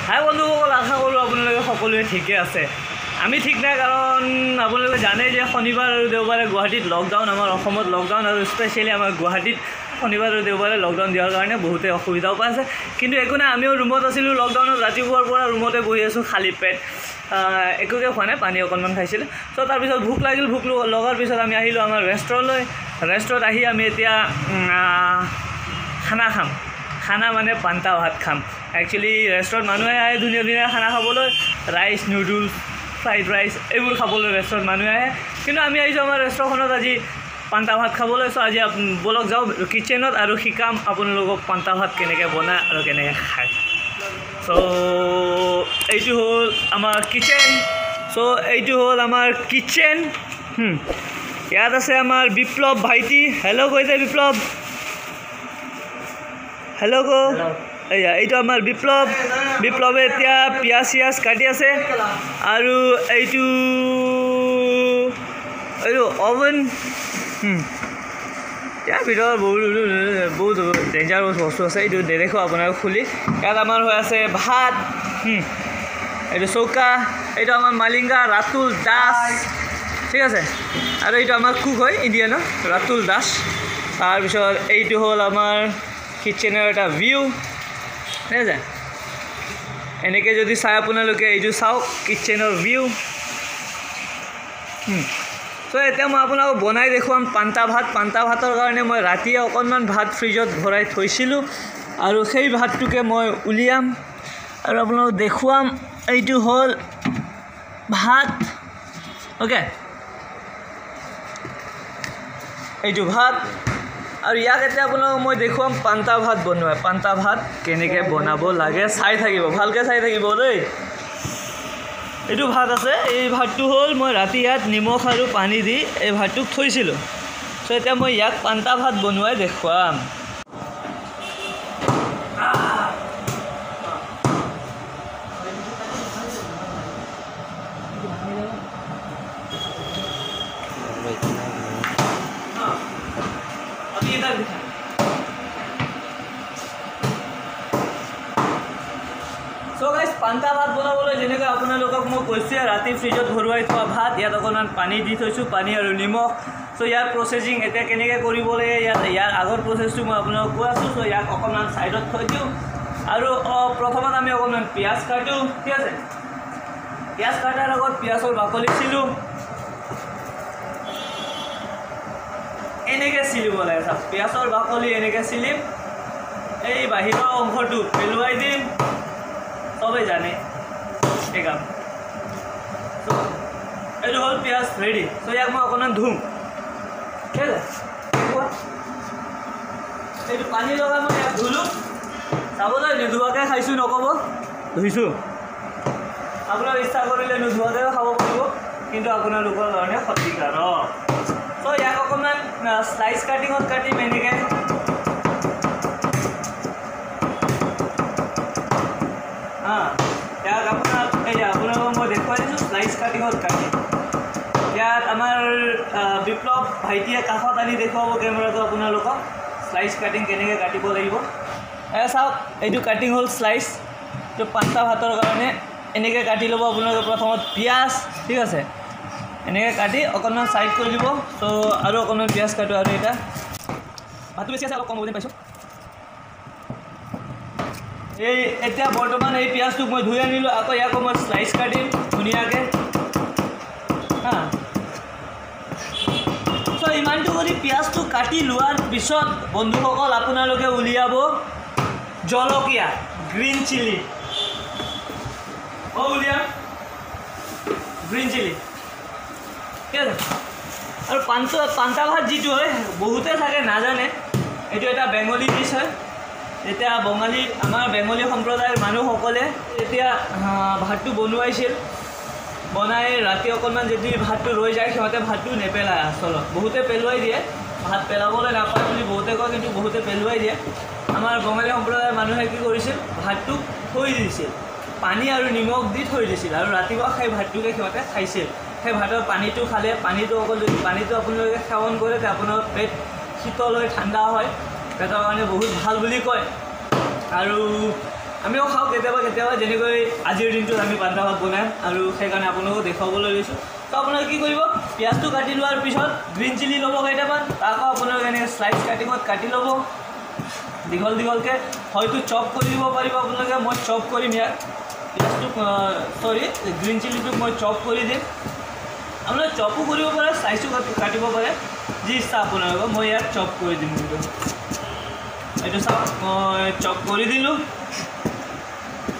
হাই বন্ধুসকল, আশা কৰোঁ আপোনালোকে সকলোৱে ঠিকে আছে। আমি ঠিক নাই, কাৰণ আপোনালোকে জানে যে শনিবাৰ আৰু দেওবাৰে গুৱাহাটীত লকডাউন, আমাৰ অসমত লকডাউন আৰু স্পেচিয়েলি আমাৰ গুৱাহাটীত শনিবাৰ আৰু দেওবাৰে লকডাউন দিয়াৰ কাৰণে বহুতে অসুবিধাও পাইছে। কিন্তু একো নাই, আমিও ৰুমত আছিলোঁ লকডাউনত, ৰাতিপুৱাৰ পৰা ৰুমতে বহি আছোঁ খালী পেট, একোকে খোৱা নাই, পানী অকণমান খাইছিলোঁ। চ' তাৰপিছত ভোক লাগিল, ভোক লগাৰ পিছত আমি আহিলোঁ আমাৰ ৰেষ্টুৰেণ্টলৈ। ৰেষ্টুৰেণ্ট আহি আমি এতিয়া খানা খাম। খানা মানে পান্তা ভাত খাম। একচুৱেলি ৰেষ্টুৰেণ্ট মানুহে আহে ধুনীয়া ধুনীয়া খানা খাবলৈ, ৰাইচ, নুডলছ, ফ্ৰাইড ৰাইচ এইবোৰ খাবলৈ ৰেষ্টুৰেণ্ট মানুহে আহে। কিন্তু আমি আহিছোঁ আমাৰ ৰেষ্টুৰেণ্টখনত আজি পান্তা ভাত খাবলৈ। চ' আজি ব'লক যাওঁ কিটচেনত আৰু শিকাম আপোনালোকক পান্তা ভাত কেনেকৈ বনায় আৰু কেনেকৈ খায়। চ' এইটো হ'ল আমাৰ কিটচেন। চ' এইটো হ'ল আমাৰ কিটচেন। ইয়াত আছে আমাৰ বিপ্লৱ ভাইটি। হেল্ল' কৈ দে বিপ্লৱ, হেল্ল' ক। এইয়া এইটো আমাৰ বিপ্লৱ। বিপ্লৱে এতিয়া পিঁয়াজ চিয়াজ কাটি আছে। আৰু এইটো এইটো অভেন। ইয়াৰ ভিতৰত বহুত বহুত ডেঞ্জাৰাছ বস্তু আছে, এইটো নেদেখোঁ আপোনালোক খুলি। ইয়াত আমাৰ হৈ আছে ভাত। এইটো চৌকা, এইটো আমাৰ মালিংগা ৰাতুল দাস, ঠিক আছে। আৰু এইটো আমাৰ কুক হয় ইণ্ডিয়ানৰ ৰাতুল দাস। তাৰপিছত এইটো হ'ল আমাৰ কিটচেনৰ এটা ভিউ, ঠিক আছে। এনেকৈ যদি চাই আপোনালোকে এইটো চাওক কিটচেনৰ ভিউ। চ' এতিয়া মই আপোনালোকক বনাই দেখুৱাম পান্তা ভাত। পান্তা ভাতৰ কাৰণে মই ৰাতিয়ে অকণমান ভাত ফ্ৰিজত ভৰাই থৈছিলোঁ আৰু সেই ভাতটোকে মই উলিয়াম আৰু আপোনালোকক দেখুৱাম। এইটো হ'ল ভাত, অ'কে, এইটো ভাত। আৰু ইয়াক এতিয়া আপোনালোকক মই দেখুৱাম পান্তা ভাত বনোৱা। পান্তা ভাত কেনেকৈ বনাব লাগে চাই থাকিব, ভালকৈ চাই থাকিব দেই। এইটো ভাত আছে, এই ভাতটো হ'ল মই ৰাতি ইয়াত নিমখ আৰু পানী দি এই ভাতটোক থৈছিলোঁ। চ' এতিয়া মই ইয়াক পান্তা ভাত বনোৱাই দেখুৱাম। চ' গাইজ, পান্তা ভাত বনাবলৈ যেনেকৈ আপোনালোকক মই কৈছোঁৱে, ৰাতি ফ্ৰিজত ভৰুৱাই থোৱা ভাত ইয়াত অকণমান পানী দি থৈছোঁ, পানী আৰু নিমখ। চ' ইয়াৰ প্ৰচেছিং এতিয়া কেনেকৈ কৰিব লাগে, ইয়াত ইয়াৰ আগৰ প্ৰচেছটো মই আপোনালোকক কৈ আছোঁ। চ' ইয়াক অকণমান ছাইডত থৈ দিওঁ আৰু প্ৰথমত আমি অকণমান পিঁয়াজ কাটোঁ, ঠিক আছে। পিঁয়াজ কাটাৰ আগত পিঁয়াজৰ বাকলি চিলোঁ, এনেকৈ চিলিব লাগে। চাওক, পিঁয়াজৰ বাকলি এনেকৈ চিলিম, এই বাহিৰৰ অংশটো পেলোৱাই দিম, চবেই জানে এই কাম। চ' এইটো হ'ল পিঁয়াজ ৰেডি। চ' ইয়াক মই অকণমান ধুম, ঠিক আছে। এইটো পানী লগাই মই ইয়াক ধুলোঁ, চাবলৈ নোধোৱাকৈ খাইছোঁ নক'ব, ধুইছোঁ। আপোনাৰ ইচ্ছা কৰিলে নোধোৱাকৈও খাব পাৰিব, কিন্তু আপোনালোকৰ কাৰণে ক্ষতিকাৰক। চ' ইয়াক অকণমান শ্লাইচ কাটিঙত কাটিম এনেকৈ। ইয়াক আপোনাক এই আপোনালোকক মই দেখুৱাই দিছোঁ শ্লাইচ কাটিঙত কাটি। ইয়াত আমাৰ বিপ্লৱ ভাইটিয়ে কাষত আনি দেখুৱাব কেমেৰাটো আপোনালোকক, শ্লাইচ কাটিং কেনেকৈ কাটিব লাগিব। এ চাওক, এইটো কাটিং হ'ল শ্লাইচ। এইটো পান্তা ভাতৰ কাৰণে এনেকৈ কাটি ল'ব আপোনালোকে। প্ৰথমত পিঁয়াজ, ঠিক আছে, এনেকৈ কাটি অকণমান ছাইড কৰি দিব। চ' আৰু অকণমান পিঁয়াজ কাটোঁ। আৰু এটা ভাতটো বেছি আছে, অলপ কম হ'ব যেন পাইছোঁ। এই এতিয়া বৰ্তমান এই পিঁয়াজটোক মই ধুই আনিলোঁ, আকৌ ইয়াকো মই শ্লাইচ কাটিম ধুনীয়াকৈ। হা, চ' ইমানটো কৰি পিঁয়াজটো কাটি লোৱাৰ পিছত বন্ধুসকল আপোনালোকে উলিয়াব জলকীয়া, গ্ৰীণ চিলি। মই উলিয়াম গ্ৰীণ চিলি, ঠিক আছে। আৰু পান্তা ভাত যিটো হয়, বহুতে চাগে নাজানে, এইটো এটা বেংগলী ডিছ হয়। যেতিয়া বঙালী, আমাৰ বেংগলী সম্প্ৰদায়ৰ মানুহসকলে যেতিয়া ভাতটো বনোৱাইছিল, বনাই ৰাতি অকণমান যদি ভাতটো ৰৈ যায়, সিহঁতে ভাতটো নেপেলায়। আচলত বহুতে পেলোৱাই দিয়ে, ভাত পেলাবলৈ নাপায় বুলি বহুতে কয়, কিন্তু বহুতে পেলোৱাই দিয়ে। আমাৰ বঙালী সম্প্ৰদায়ৰ মানুহে কি কৰিছিল, ভাতটোক থৈ দিছিল, পানী আৰু নিমখ দি থৈ দিছিল আৰু ৰাতিপুৱা সেই ভাতটোকে সিহঁতে খাইছিল। সেই ভাতৰ পানীটো খালে, পানীটো অকল যদি পানীটো আপোনালোকে সেৱন কৰে, তেতিয়া আপোনাৰ পেট শীতল হয়, ঠাণ্ডা হয়, পেটৰ কাৰণে বহুত ভাল বুলি কয়। আৰু আমিও খাওঁ কেতিয়াবা কেতিয়াবা, যেনেকৈ আজিৰ দিনটোত আমি পান্তা ভাত বনাম আৰু সেইকাৰণে আপোনালোকক দেখুৱাবলৈ লৈছোঁ। তো আপোনালোকে কি কৰিব, পিঁয়াজটো কাটি লোৱাৰ পিছত গ্ৰীণ চিলি ল'ব কেইটামান, তাকো আপোনালোকে এনেকৈ শ্লাইচ কাটিঙত কাটি ল'ব দীঘল দীঘলকৈ, হয়তো চপ কৰি দিব পাৰিব আপোনালোকে। মই চপ কৰিম ইয়াত পিঁয়াজটোক, চৰি গ্ৰীণ চিলিটোক মই চপ কৰি দিম। আপোনালোকে চপো কৰিব পাৰে, শ্লাইচো কাটিব পাৰে, যি ইচ্ছা আপোনালোকৰ। মই ইয়াত চপ কৰি দিম কিন্তু এইটো চাওক মই চপ কৰি দিলোঁ।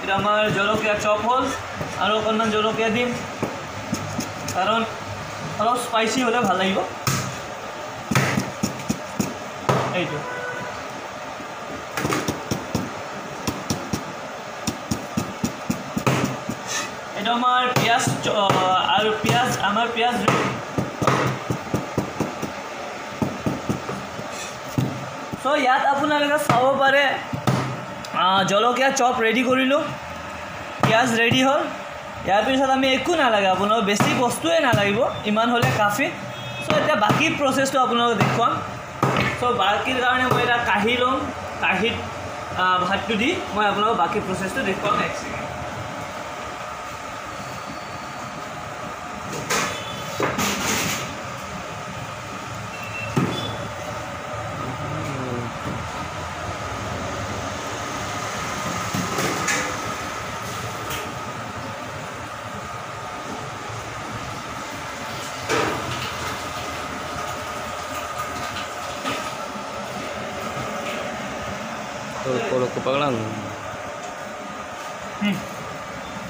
এইটো আমাৰ জলকীয়া চপ হ'ল। আৰু অকণমান জলকীয়া দিম, কাৰণ অলপ স্পাইচি হ'লে ভাল লাগিব। এইটো এইটো আমাৰ পিঁয়াজ আৰু পিঁয়াজ আমাৰ পিঁয়াজ। চ' ইয়াত আপোনালোকে চাব পাৰে জলকীয়া চপ ৰেডি কৰিলোঁ, পিঁয়াজ ৰেডি হ'ল। ইয়াৰ পিছত আমি একো নালাগে, আপোনালোক বেছি বস্তুৱে নালাগিব, ইমান হ'লে কাফি। চ' এতিয়া বাকী প্ৰচেছটো আপোনালোকক দেখুৱাম। চ' বাকীৰ কাৰণে মই এটা কাঁহী ল'ম, কাঁহীত ভাতটো দি মই আপোনালোকক বাকী প্ৰচেছটো দেখুৱাম। এক ছেকেণ্ড।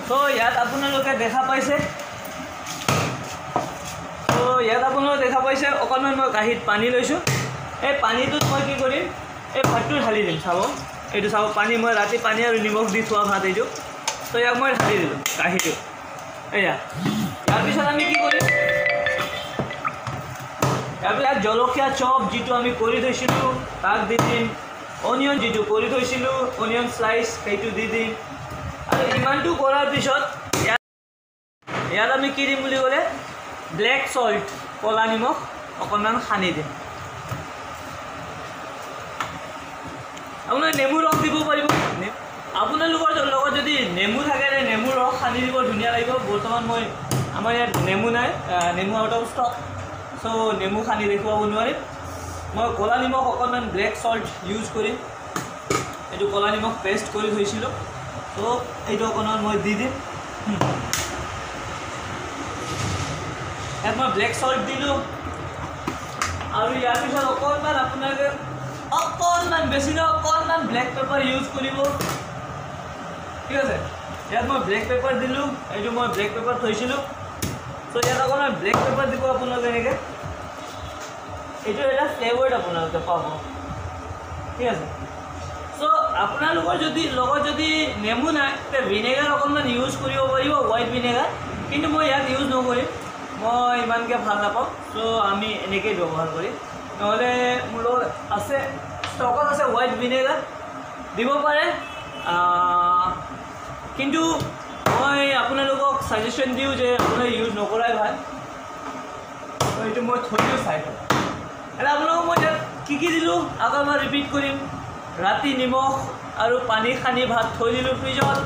ত' ইয়াত আপোনালোকে দেখা পাইছে, ত' ইয়াত আপোনালোকে দেখা পাইছে অকণমান মই কাঁহীত পানী লৈছোঁ। এই পানীটোত মই কি কৰিম, এই ভাতটো ঢালি দিম। চাব এইটো চাব, পানী মই ৰাতি পানী আৰু নিমখ দি থোৱা ভাত এইটো। ত' ইয়াক মই ঢালি দিলোঁ কাঁহীটো। এয়া ইয়াৰ পিছত আমি কি কৰিম, ইয়াৰ পিছত জলকীয়া চপ যিটো আমি কৰি থৈছিলোঁ তাক দি দিম, অনিয়ন যিটো কৰি থৈছিলোঁ অনিয়ন শ্লাইচ সেইটো দি দিম। আৰু ইমানটো কৰাৰ পিছত ইয়াত আমি কি দিম বুলি ক'লে ব্লেক চল্ট, ক'লা নিমখ অকণমান সানি দিম। আপোনালোকে নেমু ৰস দিব পাৰিব, আপোনালোকৰ লগত যদি নেমু থাকে নেমু ৰস সানি দিব, ধুনীয়া লাগিব। বৰ্তমান মই আমাৰ ইয়াত নেমু নাই, নেমু আউট অফ ষ্টক, চ' নেমু সানি দেখুৱাব নোৱাৰিম। মই ক'লা নিমখ অকণমান ব্লেক চল্ট ইউজ কৰিম। এইটো ক'লা নিমখ পেষ্ট কৰি থৈছিলোঁ, ত' এইটো অকণমান মই দি দিম। ইয়াত মই ব্লেক চল্ট দিলোঁ। আৰু ইয়াৰ পিছত অকণমান আপোনালোকে অকণমান বেছি নহয় অকণমান ব্লেক পেপাৰ ইউজ কৰিব, ঠিক আছে। ইয়াত মই ব্লেক পেপাৰ দিলোঁ, এইটো মই ব্লেক পেপাৰ থৈছিলোঁ। চ' ইয়াত অকণমান ব্লেক পেপাৰ দিব আপোনালোকে এনেকৈ, এইটো এটা ফ্লেভাৰ্ড আপোনালোকে পাব, ঠিক আছে। চ' আপোনালোকৰ যদি লগত যদি নেমু নাই তেতিয়া ভিনেগাৰ অকণমান ইউজ কৰিব পাৰিব, হোৱাইট ভিনেগাৰ, কিন্তু মই ইয়াত ইউজ নকৰিম, মই ইমানকৈ ভাল নাপাওঁ। চ' আমি এনেকৈয়ে ব্যৱহাৰ কৰিম। নহ'লে মোৰ লগত আছে ষ্টকত আছে হোৱাইট ভিনেগাৰ, দিব পাৰে, কিন্তু মই আপোনালোকক ছাজেশ্যন দিওঁ যে আপোনালোকে ইউজ নকৰাই ভাল। এইটো মই থৈ দিওঁ ছাইডত। এতিয়া আপোনালোকক মই ইয়াত কি কি দিলোঁ আকৌ মই ৰিপিট কৰিম। ৰাতি নিমখ আৰু পানী সানি ভাত থৈ দিলোঁ ফ্ৰিজত,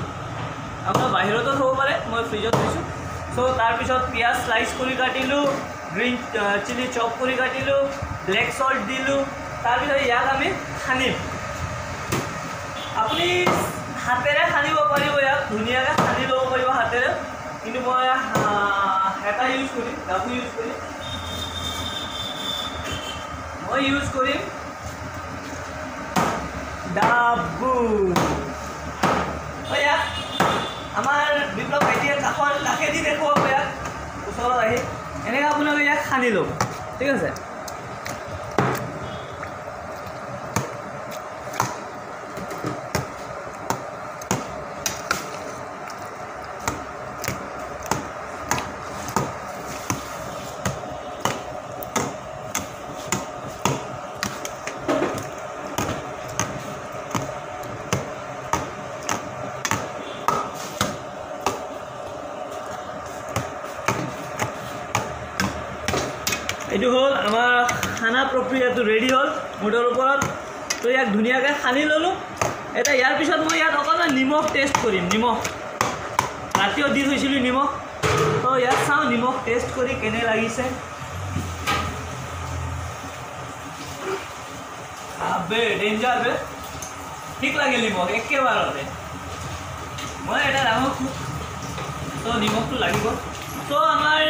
আপোনাৰ বাহিৰতো থ'ব পাৰে, মই ফ্ৰিজত থৈছোঁ। চ' তাৰপিছত পিঁয়াজ শ্লাইচ কৰি কাটিলোঁ, গ্ৰীণ চিলি চপ কৰি কাটিলোঁ, ব্লেক চল্ট দিলোঁ। তাৰপিছত ইয়াক আমি সানিম। আপুনি হাতেৰে সানিব পাৰিব, ইয়াক ধুনীয়াকৈ সানি ল'ব পাৰিব হাতেৰে, কিন্তু মই হেতা ইউজ কৰিম, ডাবু ইউজ কৰিম। মই ইউজ কৰিম ডাবু। ইয়াক আমাৰ বিপ্লৱ ভাইটিয়ে কাষৰ কাষেদি দেখুৱাব, ইয়াক ওচৰত আহি এনেকৈ আপোনালোকে ইয়াক সানি ল'ব, ঠিক আছে। এইটো হ'ল আমাৰ খানা প্ৰক্ৰিয়াটো ৰেডি হ'ল মুঠৰ ওপৰত। তো ইয়াক ধুনীয়াকৈ সানি ল'লোঁ। এতিয়া ইয়াৰ পিছত মই ইয়াত অকণমান নিমখ টেষ্ট কৰিম। নিমখ ৰাতিও দি থৈছিলোঁ নিমখ, তো ইয়াত চাওঁ নিমখ টেষ্ট কৰি কেনে লাগিছে। আবে ডেঞ্জাৰ বে, ঠিক লাগিল নিমখ একেবাৰতে। মই এটা ডাঙৰ কুক, তো নিমখটো লাগিব। চ' আমাৰ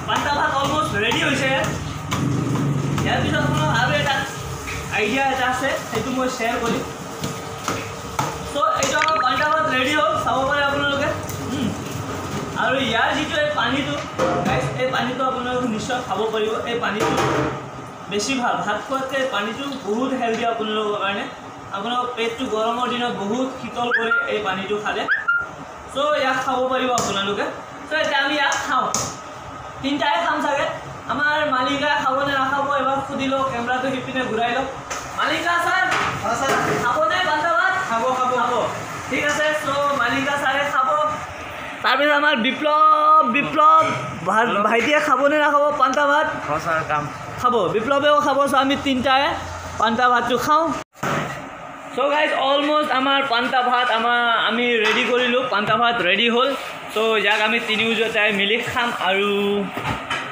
পান্তা ভাত অলমষ্ট ৰেডি হৈছে। ইয়াৰ পিছত আপোনাক আৰু এটা আইডিয়া এটা আছে, সেইটো মই শ্বেয়াৰ কৰিম। চ' এইটো আমাৰ পান্তা ভাত ৰেডি হ'ল, চাব পাৰে আপোনালোকে। আৰু ইয়াৰ যিটো এই পানীটো গাইজ, এই পানীটো আপোনালোকে নিশ্চয় খাব পাৰিব। এই পানীটো বেছি ভাল, ভাত খোৱাতকৈ পানীটো বহুত হেল্ডি আপোনালোকৰ কাৰণে। আপোনালোকৰ পেটটো গৰমৰ দিনত বহুত শীতল কৰে এই পানীটো খালে। চ' ইয়াক খাব পাৰিব আপোনালোকে। চ' এতিয়া আমি ইয়াক খাওঁ, তিনিটাই খাম চাগে। আমাৰ মালিকা খাবনে নাখাব এবাৰ সুধি লওক, কেমেৰাটো সিপিনে ঘূৰাই লওক। মালিকা ছাৰ খাবনে পান্তা ভাত? খাব খাব খাব, ঠিক আছে। চ' মালিকা ছাৰে খাব। তাৰপিছত আমাৰ বিপ্লৱ, বিপ্লৱ ভাইটিয়ে খাবনে নাখাব পান্তা ভাত? খাব, বিপ্লৱেও খাব। চ' আমি তিনিটাই পান্তা ভাতটো খাওঁ। চ' গাইজ অলমষ্ট আমাৰ পান্তা ভাত আমি ৰেডি কৰিলোঁ, পান্তা ভাত ৰেডি হ'ল। চ' ইয়াক আমি তিনিওজতাই মিলি খাম আৰু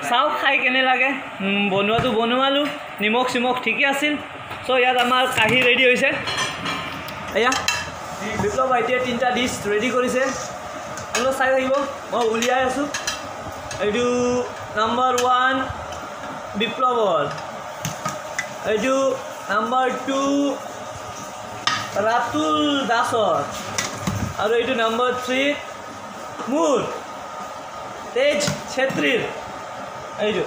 চাওঁ খাই কেনে লাগে। বনোৱাটো বনোৱালোঁ, নিমখ চিমখ ঠিকে আছিল। চ' ইয়াত আমাৰ কাঁহী ৰেডি হৈছে। এয়া বিপ্লৱ ভাইটিয়ে তিনিটা ডিছ ৰেডি কৰিছে, আপোনালোক চাই থাকিব, মই উলিয়াই আছোঁ। এইটো নাম্বাৰ 1 বিপ্লৱৰ, এইটো নাম্বাৰ 2 ৰাতুল দাসৰ, আৰু এইটো নাম্বাৰ 3 মোৰ তেজ চেত্ৰীৰ। এইটো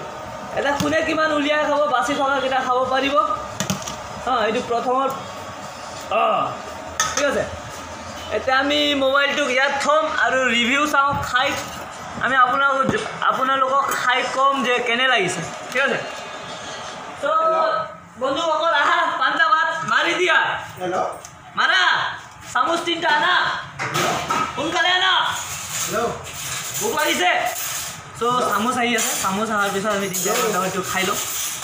এটা কোনে কিমান উলিয়াই খাব, বাচি থকাকেইটা খাব পাৰিব। অঁ, এইটো প্ৰথমত, অঁ ঠিক আছে। এতিয়া আমি মোবাইলটোক ইয়াত থ'ম আৰু ৰিভিউ চাওঁ খাই। আমি আপোনালোকক খাই ক'ম যে কেনে লাগিছে, ঠিক আছে। চ' বন্ধুসকল আহা, পান্তা ভাত মাৰি দিয়া, মাৰা চামুচ তিনিটা আনা, সোনকালে আনা, ভোক লাগিছে। চ' চামুচ আহি আছে, চামুচ অহাৰ পিছত আমি তিনিটা পান্তা ভাতটো খাই লওঁ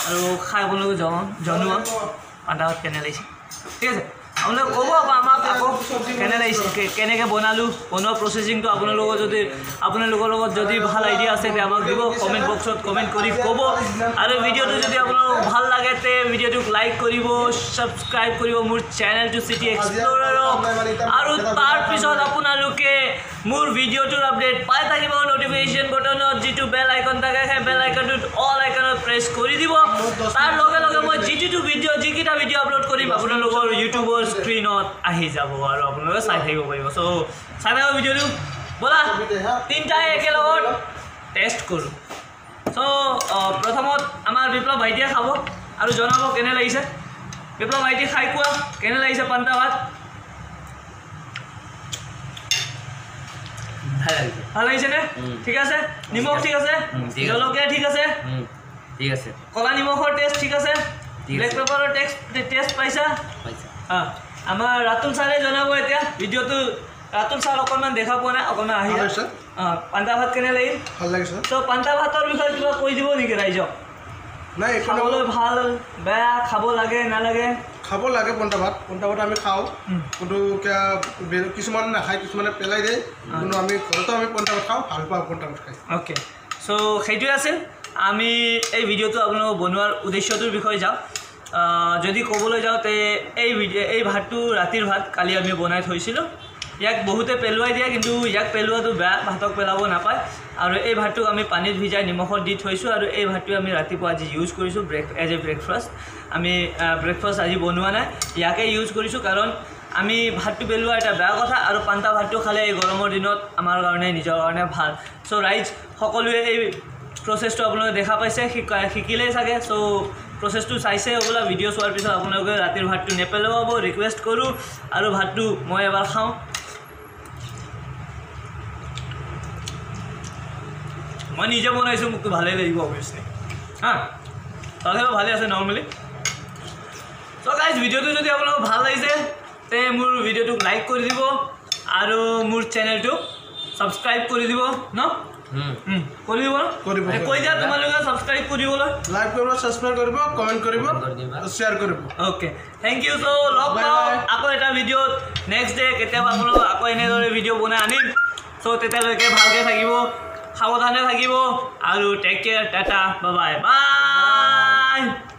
আৰু খাই আপোনালোকে জনোৱা পান্তা ভাত কেনে লাগিছে, ঠিক আছে। আপোনালোকে ক'ব আকৌ আমাক আকৌ কেনে লাগিছে, কেনেকৈ বনালোঁ, বনোৱা প্ৰচেছিংটো আপোনালোকৰ যদি আপোনালোকৰ লগত যদি ভাল আইডিয়া আছে তে আমাক দিব, কমেণ্ট বক্সত কমেণ্ট কৰি ক'ব। আৰু ভিডিঅ'টো যদি আপোনালোকক ভাল লাগে তে ভিডিঅ'টোক লাইক কৰিব, ছাবস্ক্ৰাইব কৰিব মোৰ চেনেলটো চিটি এক্সপ্ল'ৰাৰক। আৰু তাৰপিছত আপোনালোকে মোৰ ভিডিঅ'টোৰ আপডেট পাই থাকিব। ন'টিফিকেশ্যন বটনত যিটো বেল আইকন থাকে সেই বেল আইকনটোত অল আইকনত প্ৰেছ কৰি দিব। তাৰ লগে লগে মই যিটো ভিডিঅ' যিকেইটা ভিডিঅ' আপলোড কৰিম আপোনালোকৰ ইউটিউবৰ স্ক্ৰীণত আহি যাব আৰু আপোনালোকে চাই থাকিব পাৰিব। চ' চাই থাকিব ভিডিঅ'টো, ব'লা তিনিটাই একেলগত টেষ্ট কৰোঁ। চ' প্ৰথমত আমাৰ বিপ্লৱ ভাইটিয়ে খাব আৰু জনাব কেনে লাগিছে। বিপ্লৱ ভাইটি খাই কোৱা কেনে লাগিছে পান্তা ভাত? ভাল লাগিছেনে? ঠিক আছে। নিমখ ঠিক আছে, জলকীয়া ঠিক আছে, ঠিক আছে, ক'লা নিমখৰ টেষ্ট ঠিক আছে, ব্লেক পেপাৰৰ টেষ্ট পাইছা? অঁ, আমাৰ ৰাতুল ছাৰে জনাব এতিয়া ভিডিঅ'টো। ৰাতুল ছাৰ অকণমান দেখা পোৱা নাই, অকণমান আহি। অঁ, পান্তা ভাত কেনে লাগিল? ভাল লাগিছে। চ' পান্তা ভাতৰ বিষয়ে কিবা কৈ দিব নেকি ৰাইজক? নাই, খাবলৈ ভাল বেয়া, খাব লাগে নালাগে? খাব লাগে পন্তা ভাত, পন্তা ভাত আমি খাওঁ, কিন্তু কিছুমান নাখায়, কিছুমানে পেলাই দিয়ে, কিন্তু আমি ঘৰতো আমি পন্তা ভাত খাওঁ, ভাল পাওঁ পন্তা ভাত খাই। অ'কে, চ' সেইটোৱে আছিল। আমি এই ভিডিঅ'টো আপোনালোকক বনোৱাৰ উদ্দেশ্যটোৰ বিষয়ে যাওঁ। যদি ক'বলৈ যাওঁ তে এই ভাতটো ৰাতিৰ ভাত, কালি আমি বনাই থৈছিলোঁ। ইয়াক বহুতে পেলোৱাই দিয়ে, কিন্তু ইয়াক পেলোৱাটো বেয়া, ভাতক পেলাব নাপায়। আৰু এই ভাতটোক আমি পানীত ভিজাই নিমখত দি থৈছোঁ আৰু এই ভাতটো আমি ৰাতিপুৱা আজি ইউজ কৰিছোঁ এজ এ ব্ৰেকফাষ্ট। আমি ব্ৰেকফাষ্ট আজি বনোৱা নাই, ইয়াকে ইউজ কৰিছোঁ, কাৰণ আমি ভাতটো পেলোৱা এটা বেয়া কথা। আৰু পান্তা ভাতটো খালে এই গৰমৰ দিনত আমাৰ কাৰণে নিজৰ কাৰণে ভাল। চ' ৰাইজ সকলোৱে এই প্ৰচেছটো আপোনালোকে দেখা পাইছে, শিকিলেই চাগে। চ' প্ৰচেছটো চাইছে হ'বলা। ভিডিঅ' চোৱাৰ পিছত আপোনালোকে ৰাতিৰ ভাতটো নেপেলোৱাব, ৰিকুৱেষ্ট কৰোঁ। আৰু ভাতটো মই এবাৰ খাওঁ। মই নিজে বনাইছোঁ, মোকতো ভালেই লাগিব অভিয়াছলি। হা, তথাপিও ভালেই আছে নৰ্মেলি। চ' গাইজ ভিডিঅ'টো যদি আপোনালোকৰ ভাল লাগিছে তে মোৰ ভিডিঅ'টোক লাইক কৰি দিব আৰু মোৰ চেনেলটোক ছাবস্ক্ৰাইব কৰি দিব ন। কৰিব কৰিব। কৈ দিয়া তোমালোকে ছাবস্ক্ৰাইব কৰিবলৈ, লাইক কৰিব, ছাবস্ক্ৰাইব কৰিব, কমেণ্ট কৰিব, শ্বেয়াৰ কৰিব। Okay, thank U. চ' লগ পাওঁ আকৌ এটা ভিডিঅ'ত নেক্সট ডে। কেতিয়াবা আপোনালোক আকৌ এনেদৰে ভিডিঅ' বনাই আনিম। চ' তেতিয়ালৈকে ভালকৈ থাকিব, সাৱধানে থাকিব আৰু take care, tata, bye bye.